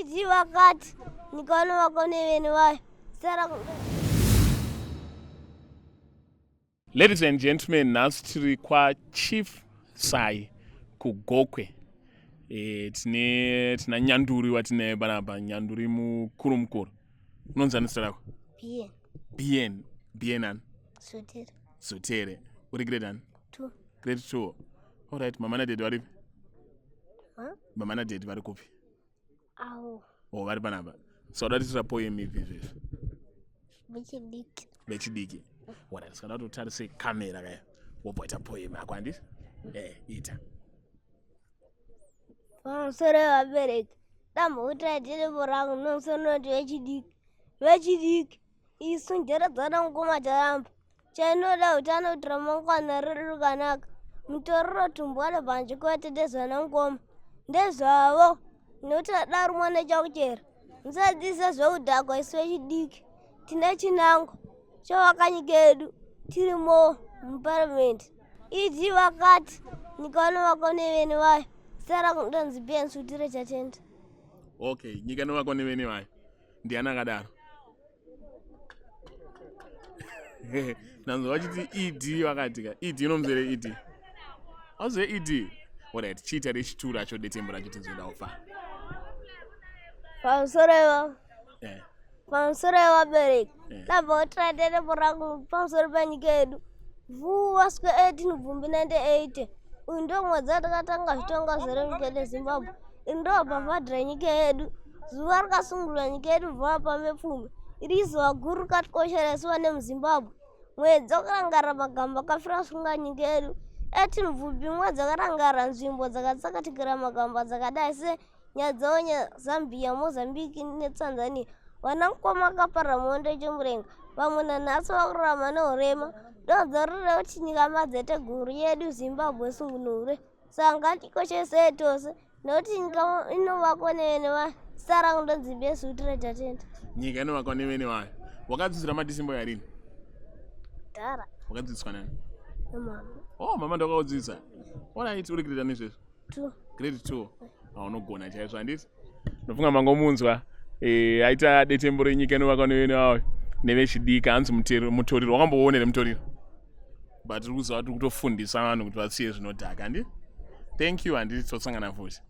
Iti vakati nyika vanovakwa nevene vayo. Sara Ladies and gentlemen, nhasi tiri kwaChief Sai kuGokwe. E, tine tina nyanduri watinaye panapa, nyanduri mukuru mukuru. Unonzi ani zita rako? BN. BN. BN ani? Sotere. Sotere. Uri grade ani? 2. Grade 2. All right, mama nadaddy varipi? Huh? Mama nadaddy vari kupi? Awo. Oh, vari panapa. So uda tiitira poem ipi izvezvi? Vechidiki. Vechidiki. Alright, saka kuti utarise kamera kaya. Wobva waita poem yako handiti? Eh, ita. Pamusoro yevabereki. Dambukuti tiripo rangu nomusoro unoti vechidiki. Vechidiki. Isu njere dzana mukoma charamba. Chainoda utano kuti ramangwana redu rikanaka. Mutoriro tumbwa nebhanje kwete ndezvana mukoma. Ndezvavo. Nekuti adarumwa nechakuchera. Musadzidzisa zveudhakwa isu vechidiki. Tine chinangwa chovaka nyika yedu tirimo muparliament. ED vakati nyika vanovakwa nevene vayo. Zita rangu ndonzi Ben Sutire Chatenda. Okay, nyika inovakwa nevene vayo. Ndiani akadaro? Nanzo vachiti ED vakati ka. ED inomzere ED. Auzive ED. Alright, chiita rechituru racho detembo racho tinzoenda kufa. Pamusoro ivo. Eh. Pamusoro yevabereki. Eh. Ndabva kutora detembo rangu pamusoro penyika yedu. Vuwa square 18 Bvumbi 98. Uyu ndiwo mwedzi watakatanga zvitonga zvere nyika yedu yeZimbabwe. Iri ndo bhavhadhi renyika yedu. Zuva rakasungurwa nyika yedu bva pamepfumi. Iri izuva guru rikatikoshera isu vane muZimbabwe. Mwedzi wakarangarira magamba akafira sunga nyika yedu. 18 Bvumbi mwedzi wakarangarira nzvimbo dzakatsakatikira magamba dzakadai se Nyadzonya, Zambia, Mozambique neTanzania. Vana mukoma akaparira muhondo yechimurenga, vamwe nanhasi vakurarama neurema. Donzvo riri kuti nyika madzeteguru yedu Zimbabwe isungunurwe. Saka ngatikoshesei tose nekuti nyika inovakwa nevene vayo. Zita rangu ndonzi Besu Tatenda. Nyika inovakwa nevene vayo. Wakadzidzira madisimbo yarini? Dhara. Wakadzidziswa nani? Mama. Oh, mama ndakakudzidzisa. Alright, uri kuita nezvezvo? 2. Grade 2. Unogona chaizvo handiti? Ndofunga mangomunzwa eh, aita detembo renyika inovakwa nevene vayo nevechidiki hanzi mutoriro wakamboona here mutoriro but tiri kuziva tiri kutofundisa vanhu kuti vasiye zvinodhaka handi thank you handiti tosangana futi.